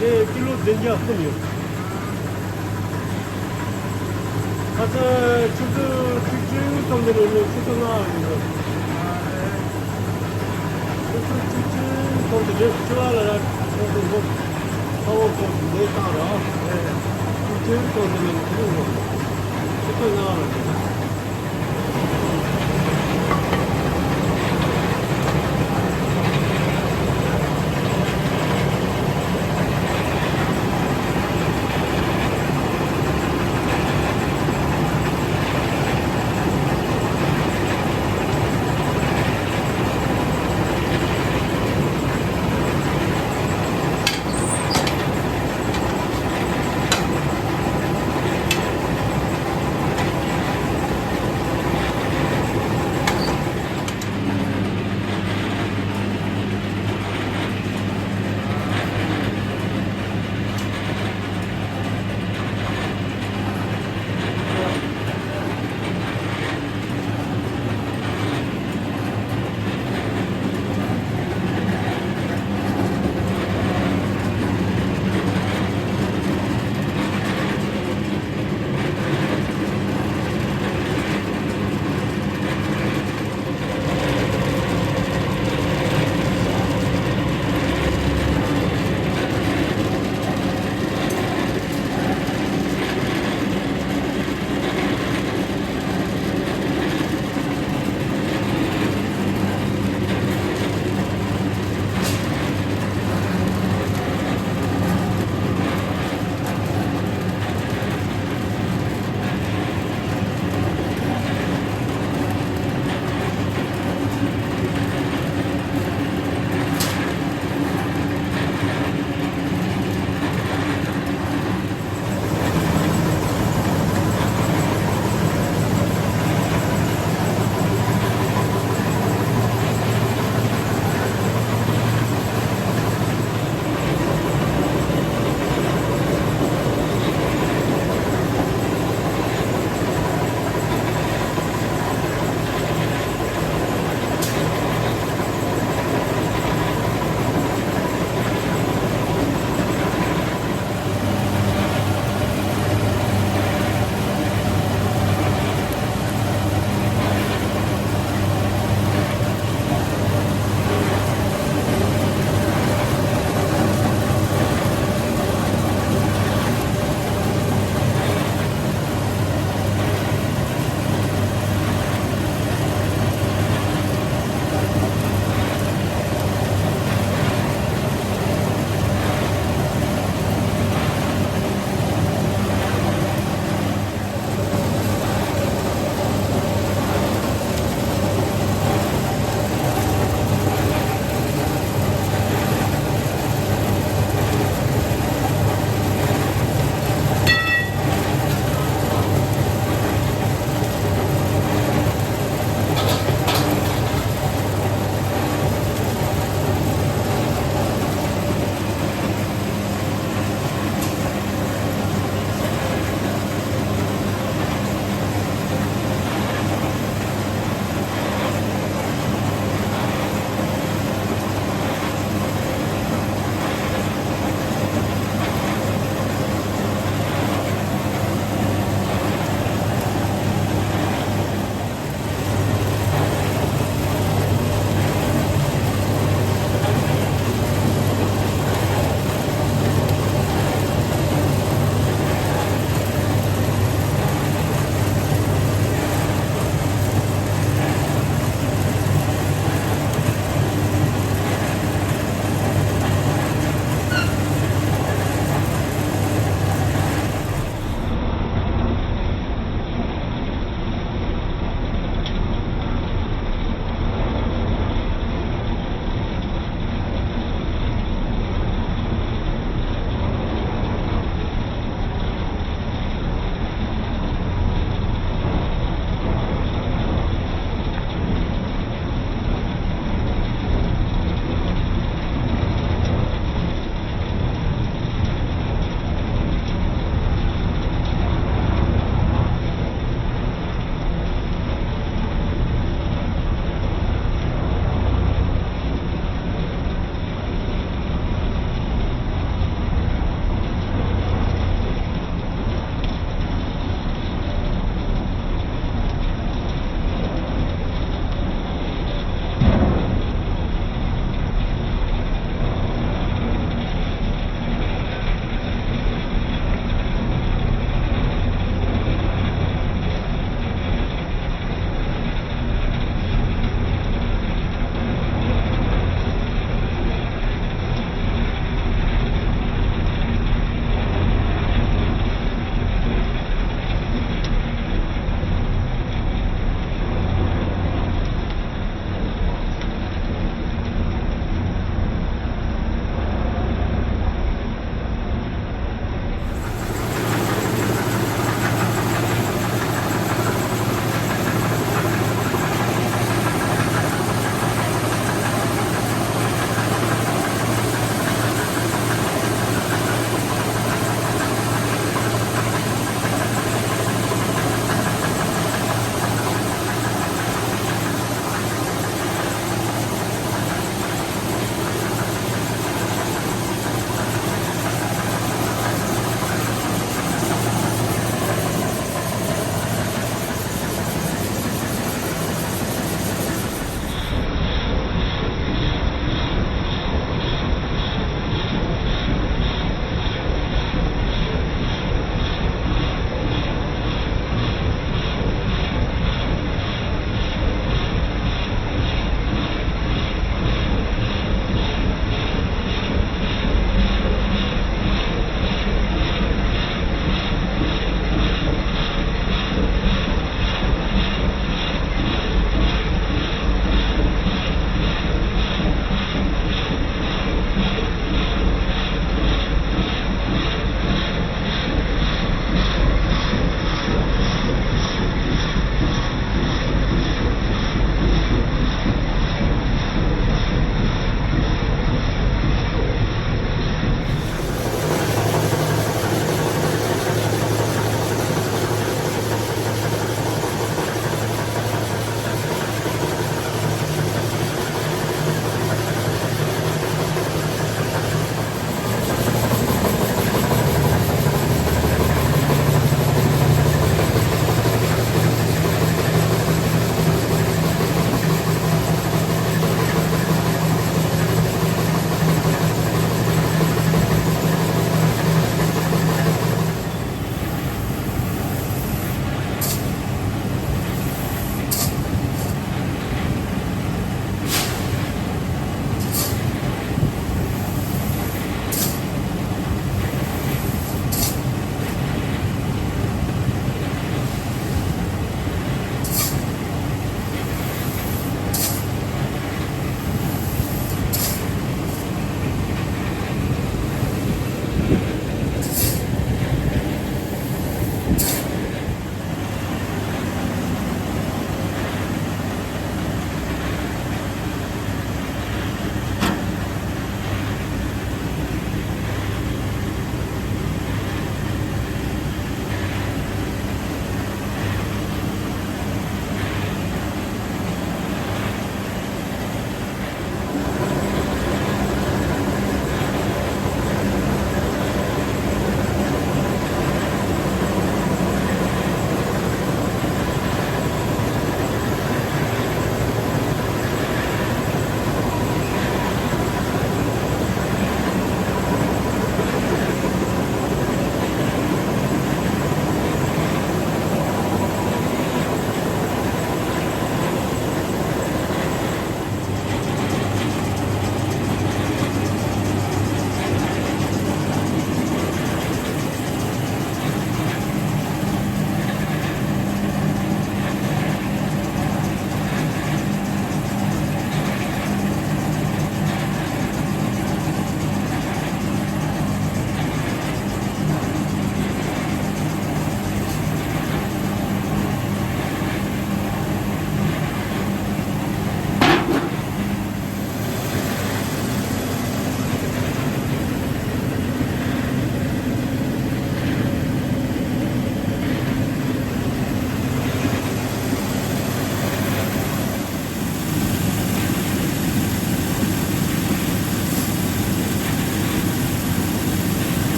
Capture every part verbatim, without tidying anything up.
དེ་ཀི་ལོ་བདུན་བརྒྱ་གསུམ་ཡོད། ཁ་སང་ཆུ་ཚོད་བཅུ་གཅིག་ཙམ་དེ་ནས་ནས་ཆུ་ཚོད་ལྔ་ཡིན་འགྲོ། ཆུ་ཚོད་བཅུ་གཅིག་ཙམ་དེ་རེད། ཆུ་བ་ལ་ར་ཁོང་ཚོ་ལོ་ཚ་བོ་ཚོ་ལས་བཏང་ར། བཅུ་གཅིག་ཙམ་དེ་ནས་ནས་ཆུ་ཚོད་ལྔ། ཆུ་ཚོད་ལྔ་ལ་རེད།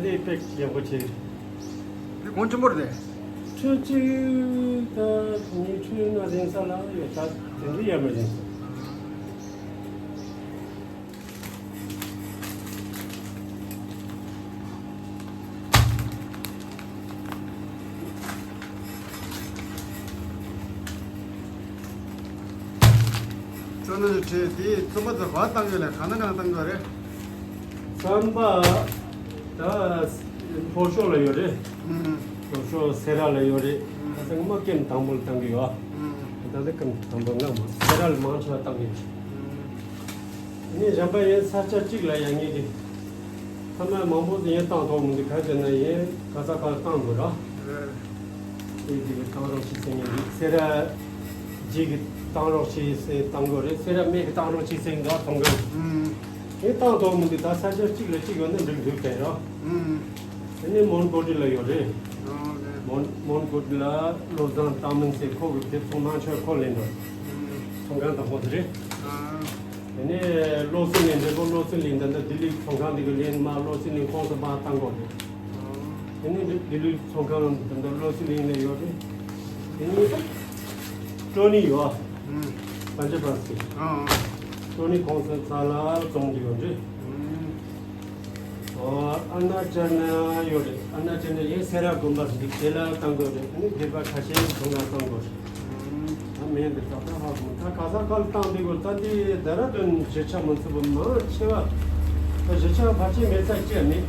འདི་དཔེ་ཡག་པོ་བྱས། འདི་གོང་ཆེན་པོ་རེད། ཁྲི་གཅིག་དང་ཉི་ཁྲི་ལྔ་ཟིན་ས་ལ་ཡོད་ས་དེ་འདྲ་ཡར་མར་ཟིན་ས། ཅོ་ནེ་ཁྲི་དེ་རྩམ་པ་ཚོ་ག་བཏང་ཡོད་ལ་ག་ན་གང་བཏང་ཡོད་རེད། རྩམ་པ་ད་ལྷོ་ཕྱོགས་ལ་ཡོད་རེད། ཨུམ། ལྷོ་ཕྱོགས་སེ་ར་ལ་ཡོད་རེད། ཨུམ། ད་ཚང་མ་ཀེམ་དང་པོ་ལ་བཏང་གི་ཡོད། ཨུམ། ད་ལྟ་ཀེམ་དང་པོ་ང་མ་སེ་ར་ལ་མང་ཆེ་བ་བཏང་གི་ཡོད། ཨུམ། ངས་གཞན་པ་ཡན་ས་ཆ་གཅིག་ལ་ཡང་ངས་ཀྱི་ཐ་མ་མང་པོ་ཡན་བཏང་ཐོག་མི་འདུག་ག་ཟེར་ན་ཡན་ག་ས་ག་བཏང་དགོས་ར། ཨེ་དེ་གི་བཏང་རོགས་བྱེད་ཟེར་ངས་འདུག་སེ་ར་རྗེས་ཀྱི་བཏང་རོགས་བྱེད་ཟེར་བཏང་དགོས་རེད། སེ་ར་སྨད་ཀྱི་བཏང་རོགས་བྱེད་ཟེར་འདུག་ག་ཐོང་གི། ཨུམ། ངས་བཏང་ཐོག་མི་འདུག་ད་ས་ཆ་གཅིག་ལ་གཅིག་ཡོད་ན་འགྲིག་འདུག་གས་ར། ཨུམ། དེ་ནས་མོན་གྷོ་ཊི་ལ་ཡོད་རེད། ཨོ་ལེ། མོན་མོན་གྷོ་ཊི་ལ་བློ་བཟང་བཏང་མིན་ཟེར་ཁོ་གི་དེ་ཚོང་ནང་ཆོས་ཁོ་ལེན་འགྲོ། ཨུམ། ཚོང་ཁང་དང་པོ་དེ་རེད། ཨ། དེ་ནས་བློ་སེང་ནས་འདྲེ་པོ་བློ་སེང་ལིང་ད་ལྟ་ལྡི་ལི་ཚོང་ཁང་འདི་གི་ལེན་མ་བློ་སེང་ལིང་ཁོངས་སུ་མ་བཏང་དགོས་རེད། ཨ། དེ་ནས་ལྡི་ལི་ཚོང་ཁང་ད་ལྟ་བློ་སེང་ལིང་ནས་ཡོད་རེད། དེ་ནས་ཀྲོ་ནི་ཡོད། ཨུམ། པན་ཇ་པན་སི། ཨ། ཀྲོ་ནི་ཁོངས་སུ་ཚ་ལ་བཙོང་གི་ཡོད་རེད། ཨུམ། ཨ་ན་ཅ་ན་ཡོད་རེད། ཨ་ན་ཅ་ན་ཡིན་སེ་ར་དགོན་པ་འདི་དེ་ལ་བཏང་དགོས་རེད། ཨ་ནི་སྡེ་པ་ཁ་ཤས་ཚོང་ལ་བཏང་དགོས་རེད། ད་མེད་འདི་ད་ལྟ་ཧ་གོ་ད་ག་ས་ག་ལ་བཏང་འདི་དགོས་ད་འདི་ད་ར་དོན་གཞིས་ཆགས་མང་ཚོགས་པ་མང་ཆེ་བ་ད་གཞིས་ཆགས་ཕལ་ཆེར་མེད་ས་ཅི་ཡང་མེད།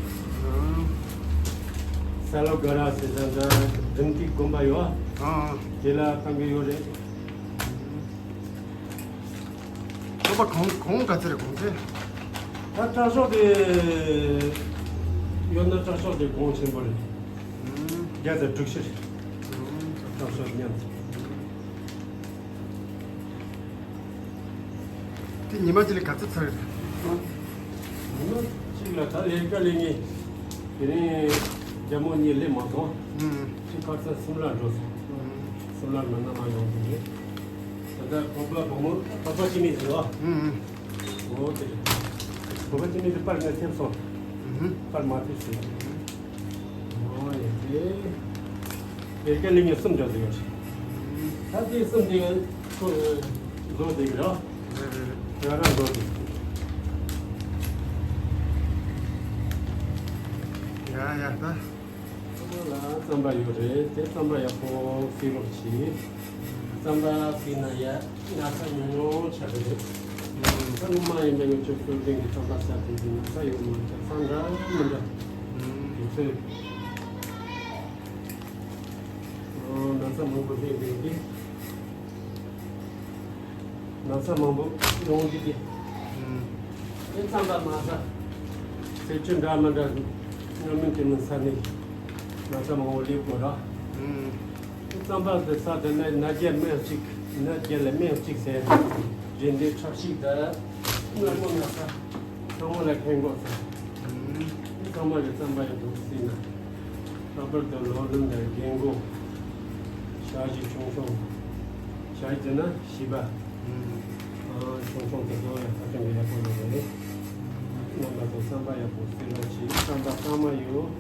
ས་ལོ་ག་ར་ཟེར་ས་འདྲ་འབྲིང་ཐིག་དགོན་པ་ཡོད། དེ་ལ་བཏང་གི་ཡོད་རེད། སྟོན་པ་གོང་གོང་ག་ཚད་རེད་གོང་ཚད། ད་དྲག་ཤོས་དེ་ཡོད་ན་དྲག་ཤོས་དེ་གོང་ཆེན་པོ་རེད། ཨུམ། བརྒྱ་དང་དྲུག་ཅུ་རེད། ཨུམ། དྲག་ཤོས་མཉམ་དུ། དེ་ཉི་མ་གཅིག་ལ་ག་ཚོད་ཚར་རེད། ཉི་མ་གཅིག་ལ་ད་ལས་ཀ་ལས་ངེས་དེ་རིང་རྒྱ་མོ་གཉིས་སླེབས་མ་སོང་། ཨུམ། ཁྱི་ཁ་སང་སིམ་ལ་འགྲོ་སོང་། ཨུམ། སིམ་ལ་མ་ན་མ་ཡོང་དུས་ནས། ད་ལྟ་བོད་པ་བུ་མོ་བོད་པ་སྐྱེ་དམན་ཟེར་བ། ཨུམ། འོ་དེ་རེད། བོད་པ་སྐྱེ་དམན་དེ་པར་ནས་ཐེབས་སོང་། ཨུམ། པར་མ་ཐེབས་སོང་། འོ་ཡ་དེ། ཡ་ག་ལི་ཉི་གསུམ་འཇོག་དེ་ཡོད་རེད། ད་དེ་གསུམ་དེ་ཁོ་བཟོ་དེ་ར། ཡ་ར་བཟོ་དེ། ཡ་ཡ་ད། ཚང་མ་ལ་རྩམ་པ་ཡོད་རེད། དེ་རྩམ་པ་ཡག་པོ་བསྲེས་རོགས་གྱིས། རྩམ་པ་བསྲེས་ན་ཡ་ན་ཚ་ཉུང་ཉུང་ཆགས་ཀྱི་རེད། ད་སྔོན་མ་ཡིན་པའི་ང་ཚོ་སྐྱོ་ལྡན་གྱི་རྩམ་པ་ཟ་དུས་ཀྱི་ན་ཚ་ཡོད་མ་རེད། ཚ་འདྲ་མི་འདྲ་དུས་ཚོད། ཨོ་ན་ཚ་མང་པོ་སླེབས་འདུག་འདི། ན་ཚ་མང་པོ་ཡོང་གི་དེ། ཨུམ། དེ་རྩམ་པ་མ་ཟ། ཟས་བཅུད་འདྲ་མི་འདྲ་སྔ་མོ་དེ་མི་ཟ་ནས་ན་ཚ་མང་པོ་སླེབས་དགོས་ར། ཨུམ། དེ་རྩམ་པ་དེ་ཟ་དེ་ནས་ན་རྒྱ་སྨན་གཅིག་ན་རྒྱ་ལ་སྨན་གཅིག་ཟས། རྗེས་འདི་ཁྲག་ཤིག་དང་། སྔ་མོ་ན་ཚ། ཚང་མ་ལ་ཕན་གོ་ས། ཚང་མ་ལ་རྩམ་པ་ཡང་འདུག་སྲིད་ན། ལྷག་པར་དུ་ལོ་ལོན་དང་རྒན་རྒོན། ཞག་ཞིག་ཆུང་ཆུང་། ཞག་ཟེར་ན་བྱིས་པ། ཨང་། ཆུང་ཆུང་དེ་ཚོ་ཡང་ཧ་ཅང་གི་ཡག་པོ་ཡོད་རེད། རྣམ་པ་ཚོ་རྩམ་པ་ཡག་པོ་བསྲེས་རོགས་གྱིས། རྩམ་པ་གཙང་མ་ཡོད།